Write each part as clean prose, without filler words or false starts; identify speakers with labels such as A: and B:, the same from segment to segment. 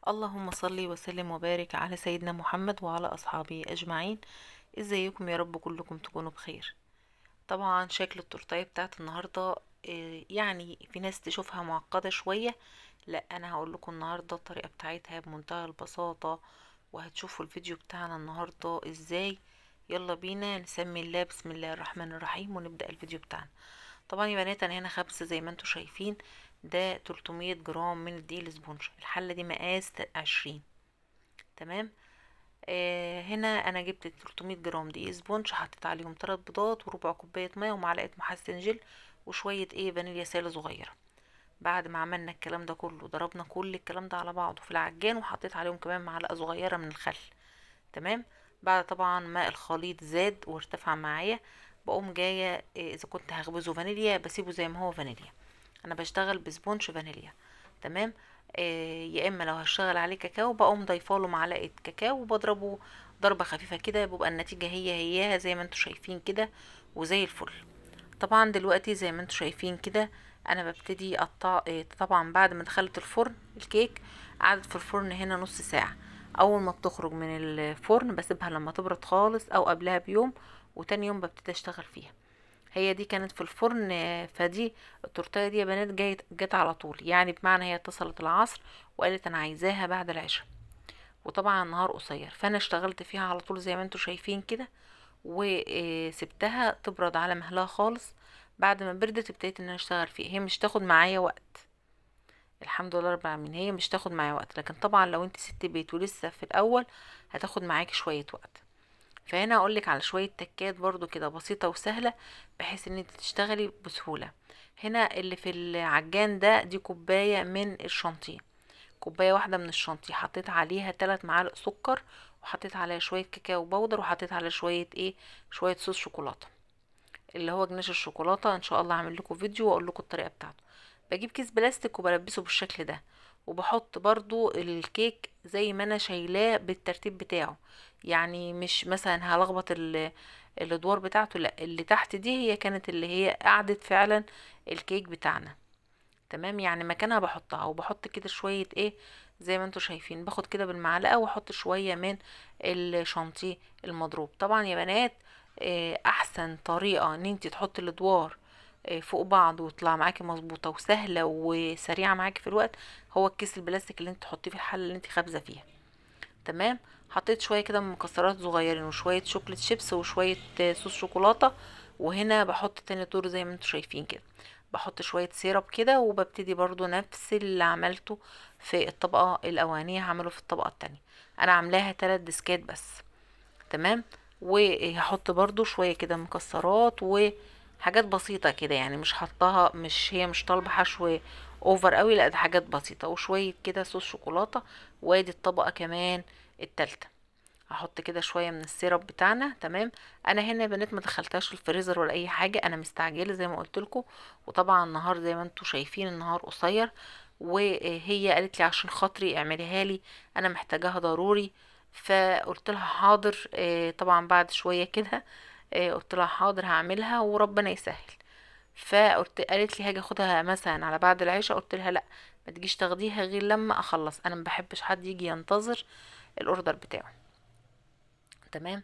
A: اللهم صل وسلم وبارك على سيدنا محمد وعلى اصحابه اجمعين. ازيكم؟ يا رب كلكم تكونوا بخير. طبعا شكل التورتيه بتاعت النهارده يعني في ناس تشوفها معقدة شوية، لا انا هقول لكم النهارده الطريقة بتاعتها بمنتهى البساطة، وهتشوفوا الفيديو بتاعنا النهارده ازاي. يلا بينا نسمي الله، بسم الله الرحمن الرحيم، ونبدا الفيديو بتاعنا. طبعا يا بنات انا هنا خبزه زي ما انتم شايفين، ده 300 جرام من الدقيق ال sponge، الحلة دي مقاس 20. تمام. هنا انا جبت 300 جرام دقيق sponge، حطيت عليهم 3 بيضات وربع كوباية مية ومعلقة محسن جل وشوية فانيليا سائله صغيرة. بعد ما عملنا الكلام ده كله، ضربنا كل الكلام ده على بعضه في العجان، وحطيت عليهم كمان معلقه صغيرة من الخل. تمام. بعد طبعا ما الخليط زاد وارتفع معايا، بقوم جاية اذا كنت هخبزه فانيليا بسيبه زي ما هو فانيليا، انا بشتغل ب sponge فانيليا. تمام. يا اما لو هشتغل عليه كاكاو بقوم ضايفه له معلقه كاكاو وبضربه ضربه خفيفة كده، بيبقى النتيجة هي هياها زي ما انتم شايفين كده وزي الفل. طبعا دلوقتي زي ما انتم شايفين كده انا ببتدي اقطع. طبعا بعد ما دخلت الفرن الكيك قعدت في الفرن هنا نص ساعة. اول ما بتخرج من الفرن بسيبها لما تبرد خالص او قبلها بيوم، وتاني يوم ببتدي اشتغل فيها. هي دي كانت في الفرن، فدي التورتيه دي يا بنات جت على طول، يعني بمعنى هي اتصلت العصر وقالت انا عايزاها بعد العشاء، وطبعا النهار قصير، فانا اشتغلت فيها على طول زي ما انتم شايفين كده، وسبتها تبرد على مهلها خالص. بعد ما بردت ابتديت ان انا اشتغل فيها. هي مش تاخد معايا وقت، الحمد لله رب العالمين، هي مش تاخد معايا وقت، لكن طبعا لو انت ست بيت ولسه في الاول هتاخد معاكي شوية وقت. فهنا اقولك على شوية تكات برضو كده بسيطة وسهلة بحيث ان انت تشتغلي بسهولة. هنا اللي في العجان ده دي كوباية من الشانتيه، كوباية واحدة من الشانتيه، حطيت عليها 3 معالق سكر، وحطيت عليها شوية كاكاو بودر، وحطيت عليها شوية صوص شوكولاتة اللي هو جناش الشوكولاتة. ان شاء الله هعمل لكم فيديو واقول لكم الطريقة بتاعته. بجيب كيس بلاستيك وبلبسه بالشكل ده، وبحط برضو الكيك زي ما انا شايلاه بالترتيب بتاعه، يعني مش مثلا هلخبط الادوار بتاعته، لا اللي تحت دي هي كانت اللي هي قعدت فعلا الكيك بتاعنا. تمام. يعني مكانها بحطها، وبحط كده شوية زي ما انتوا شايفين، باخد كده بالمعلقة واحط شوية من الشانتيه المضروب. طبعا يا بنات، احسن طريقة ان انتي تحطي الادوار فوق بعض وتطلع معاكي مظبوطة وسهلة وسريعة معاكي في الوقت، هو الكيس البلاستيك اللي انت تحطيه في الحلة اللي انت خابزة فيها. تمام. حطيت شوية كده من مكسرات صغيرين وشوية chocolate chips وشوية صوص شوكولاتة. وهنا بحط تاني دور زي ما انتوا شايفين كده، بحط شوية syrup كده، وببتدي برضو نفس اللي عملته في الطبقة الأولانية هعمله في الطبقة التانية. أنا عاملاها 3 ديسكات بس. تمام. وهحط برضو شوية كده مكسرات وحاجات بسيطة كده، يعني مش حطاها، مش هي مش طالبة حشو over قوي، لا ده حاجات بسيطة، وشوية كده صوص شوكولاتة. وادي الطبقة كمان التالتة، هحط كده شوية من ال syrup بتاعنا. تمام. انا هنا يا بنات ما دخلتهاش الفريزر ولا اي حاجة، انا مستعجلة زي ما قلت لكم، وطبعا النهار زي ما انتم شايفين النهار قصير، وهي قالت لي عشان خاطري اعمليها لي، انا محتاجاها ضروري، فقلت لها حاضر. طبعا بعد شوية كده، قلت لها حاضر هعملها وربنا يسهل. قالت لي هاجي اخدها مثلا على بعد العشاء، قلت لها لا ما تجيش تاخديها غير لما اخلص، انا ما بحبش حد يجي ينتظر الاوردر بتاعه. تمام.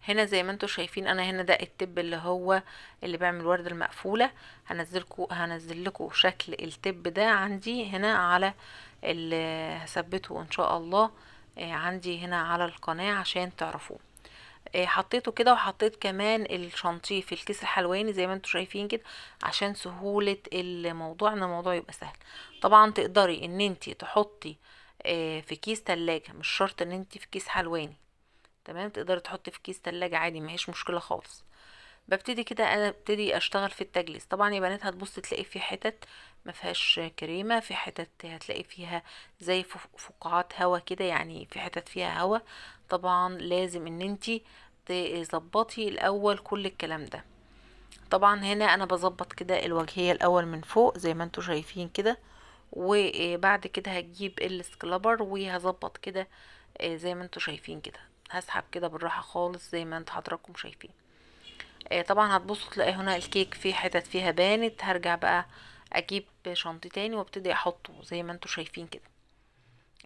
A: هنا زي ما انتم شايفين انا هنا ده التب اللي هو اللي بيعمل ورد المقفولة، هنزل لكم شكل التب ده عندي هنا على هثبته ان شاء الله، عندي هنا على القناة عشان تعرفوه. حطيته كده، وحطيت كمان الشانتيه في الكيس الحلواني زي ما انتم شايفين كده عشان سهولة الموضوع، ان الموضوع يبقى سهل. طبعا تقدري ان انتي تحطي، في كيس تلاجة، مش شرط ان انتي في كيس حلواني. تمام. تقدري تحطي في كيس تلاجة عادي، ما هيش مشكلة خالص. ببتدي كده انا ابتدي اشتغل في التجليس. طبعا يا بنات هتبص تلاقي في حتت ما فيهاش كريمة، في حتت هتلاقي فيها زي فقاعات هوا كده، يعني في حتت فيها هوا. طبعا لازم ان انتي تظبطي الاول كل الكلام ده. طبعا هنا انا بظبط كده الوجهية الاول من فوق زي ما انتوا شايفين كده، وبعد كده هجيب السكلابر وهظبط كده، زي ما انتوا شايفين كده، هسحب كده بالراحة خالص زي ما انتوا حضراتكم شايفين. طبعا هتبصوا تلاقي هنا الكيك في حتت فيها بانت. هرجع بقى اجيب شنطة تاني وابتدي احطه زي ما انتوا شايفين كده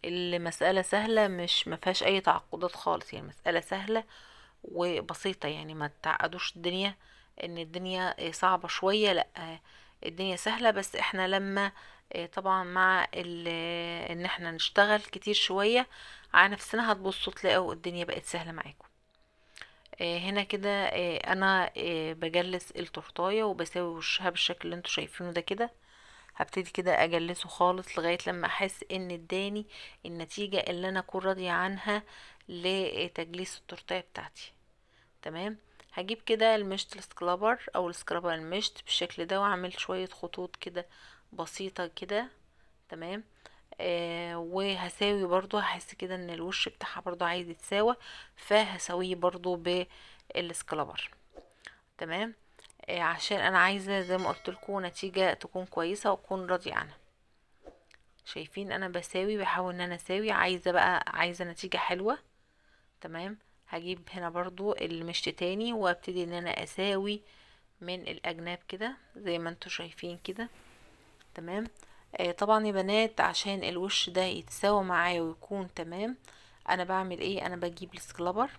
A: المسألة سهلة، مش ما فيهاش اي تعقدات خالص، يعني مسألة سهلة وبسيطة، يعني ما تعقدوش الدنيا ان الدنيا صعبة شوية، لا الدنيا سهلة، بس احنا لما طبعا مع ان احنا نشتغل كتير شوية على نفسنا هتبصوا تلاقوا الدنيا بقت سهلة معاكم. هنا كده انا بجلس التورتاية وبساوي وشها بالشكل اللي انتوا شايفينه ده كده. هبتدي كده اجلسه خالص لغاية لما احس ان اداني النتيجة اللي انا اكون راضية عنها لتجليس التورتاية بتاعتي. تمام. هجيب كده المشط ال scraper او ال scraper المشط بالشكل ده، واعمل شوية خطوط كده بسيطة كده. تمام. وهساوي برضو، هحس كده ان الوش بتاعها برضو عايز يتساوى، فهساويه برضو بال scraper. تمام. عشان انا عايزة زي ما قلت لكم نتيجة تكون كويسة واكون راضية عنها. شايفين انا بساوي، بحاول ان انا اساوي، عايزة نتيجة حلوة. تمام. هجيب هنا برضو المشط تاني وابتدي ان انا اساوي من الاجناب كده زي ما انتوا شايفين كده. تمام. طبعا يا بنات عشان الوش ده يتساوى معايا ويكون تمام، انا بعمل ايه؟ انا بجيب السكلابر،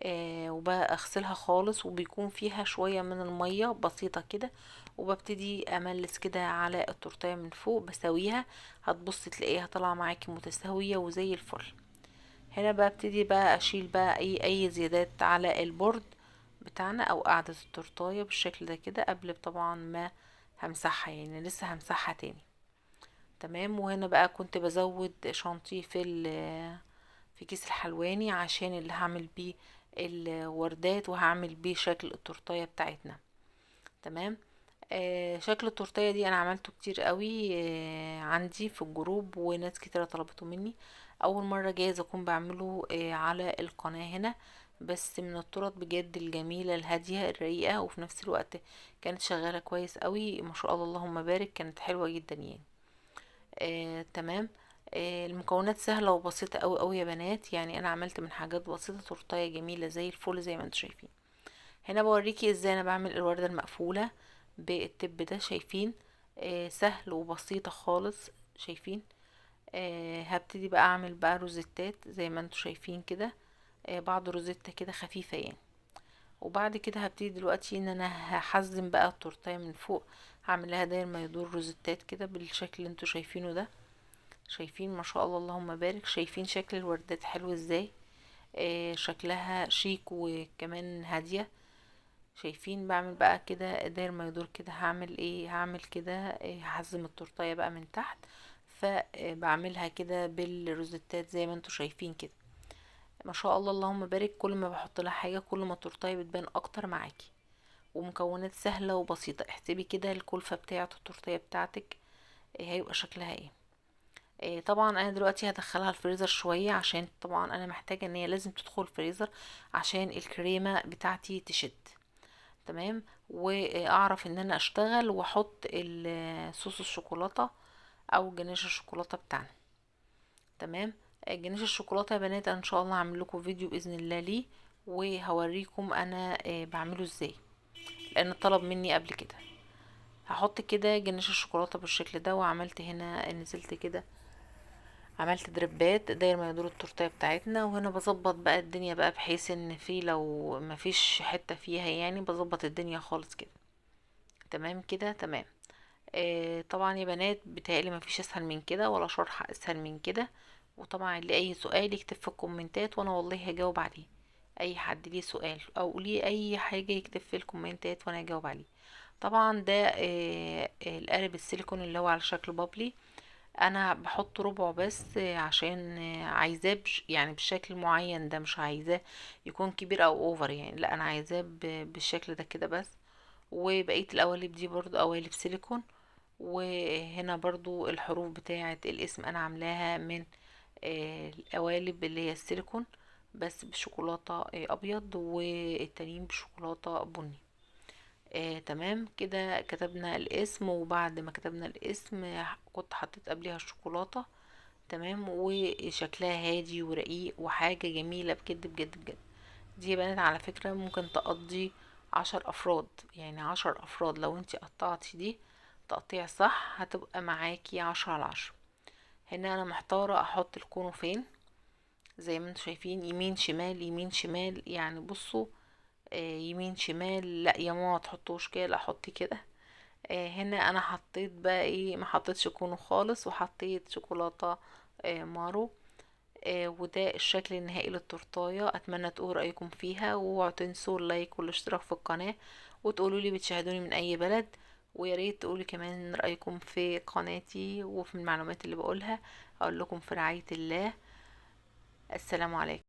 A: وبغسلها خالص، وبيكون فيها شوية من المية بسيطة كده، وببتدي املس كده على التورتاية من فوق بساويها. هتبص تلاقيها طالعة معاكي متساوية وزي الفل. هنا ببتدي بقى اشيل بقى اي زيادات على ال board بتاعنا او قاعدة التورتاية بالشكل ده كده، قبل طبعا ما همسحها، يعني لسه همسحها تاني. تمام. وهنا بقى كنت بزود شانتيه في كيس الحلواني عشان اللي هعمل بيه الوردات وهعمل بيه شكل التورتاية بتاعتنا. تمام. شكل التورتاية دي انا عملته كتير قوي، عندي في الجروب وناس كتيرة طلبته مني. اول مرة جايز اكون بعمله على القناة هنا، بس من الطرق بجد الجميلة الهادية الرقيقة، وفي نفس الوقت كانت شغالة كويس قوي ما شاء الله اللهم بارك، كانت حلوة جدا يعني. تمام. المكونات سهلة وبسيطة قوي قوي يا بنات، يعني انا عملت من حاجات بسيطة تورتاية جميلة زي الفل زي ما انتم شايفين. هنا بوريكي ازاي انا بعمل الوردة المقفولة بالتب ده، شايفين؟ سهل وبسيطة خالص، شايفين؟ هبتدي بقى اعمل بقى روزيتات زي ما انتم شايفين كده، بعض روزيتا كده خفيفة يعني. وبعد كده هبتدي دلوقتي ان انا هحزم بقى التورتاية من فوق، هعمل لها داير ما يدور روزيتات كده بالشكل اللي انتم شايفينه ده. شايفين ما شاء الله اللهم بارك، شايفين شكل الوردات حلو ازاي؟ شكلها شيك وكمان هادية. شايفين؟ بعمل بقى كده داير ما يدور كده، هعمل ايه؟ هعمل كده، هحزم التورتاية بقى من تحت، فبعملها كده بالروزيتات زي ما انتم شايفين كده. ما شاء الله اللهم بارك، كل ما بحط لها حاجة كل ما التورتاية بتبان اكتر معاكي. ومكونات سهلة وبسيطة. احسبي كده الكلفة بتاعة التورتاية بتاعتك، هيبقى شكلها ايه. طبعا انا دلوقتي هدخلها الفريزر شوية، عشان طبعا انا محتاجة ان هي لازم تدخل الفريزر عشان الكريمة بتاعتي تشد. تمام. واعرف ان انا اشتغل واحط صوص الشوكولاتة او جناش الشوكولاتة بتاعنا. تمام. جناش الشوكولاتة يا بنات انا ان شاء الله هعمل لكم فيديو باذن الله ليه، وهوريكم انا بعمله ازاي، لان طلب مني قبل كده. هحط كده جناش الشوكولاتة بالشكل ده، وعملت هنا نزلت كده عملت دربات داير ما يدور التورتيه بتاعتنا. وهنا بظبط بقى الدنيا بقى بحيث ان في لو ما فيش حتة فيها يعني بظبط الدنيا خالص كده. تمام كده. تمام. طبعا يا بنات بيتهيألي ما فيش اسهل من كده ولا شرح اسهل من كده. وطبعا اللي اي سؤال يكتب في الكومنتات وانا والله هجاوب عليه. اي حد ليه سؤال او ليه اي حاجة يكتب في الكومنتات وانا هجاوب عليه. طبعا ده القالب السيليكون اللي هو على شكل bubbly، انا بحط ربعه بس عشان عايزاه بشكل معين، ده مش عايزاه يكون كبير او over يعني، لا انا عايزاه بالشكل ده كده بس. وبقية القوالب دي برضو قوالب سيليكون. وهنا برضو الحروف بتاعة الاسم انا عاملاها من القوالب اللي هي السيليكون بس بشوكولاتة ابيض، والتانيين بشوكولاتة بني. تمام كده. كتبنا الاسم، وبعد ما كتبنا الاسم كنت حطيت قبلها الشوكولاتة. تمام. وشكلها هادي ورقيق وحاجة جميلة بجد بجد بجد. دي يا بنات على فكرة ممكن تقضي 10 افراد، يعني 10 افراد لو انتي قطعتي دي تقطيع صح هتبقى معاكي 10 على 10. هنا انا محتارة احط الكونو فين، زي ما انتم شايفين يمين شمال يمين شمال، يعني بصوا يمين شمال، لا يا ماما تحطوش كده، لا حطي كده. هنا انا حطيت بقى ايه، ما حطيتش كونو خالص، وحطيت شوكولاتة مارو. وده الشكل النهائي للتورتايه. اتمنى تقولوا رايكم فيها، واوعوا تنسوا اللايك والاشتراك في القناة، وتقولوا لي بتشاهدوني من اي بلد، ويا ريت تقولوا كمان رايكم في قناتي وفي المعلومات اللي بقولها. اقول لكم في رعاية الله، السلام عليكم.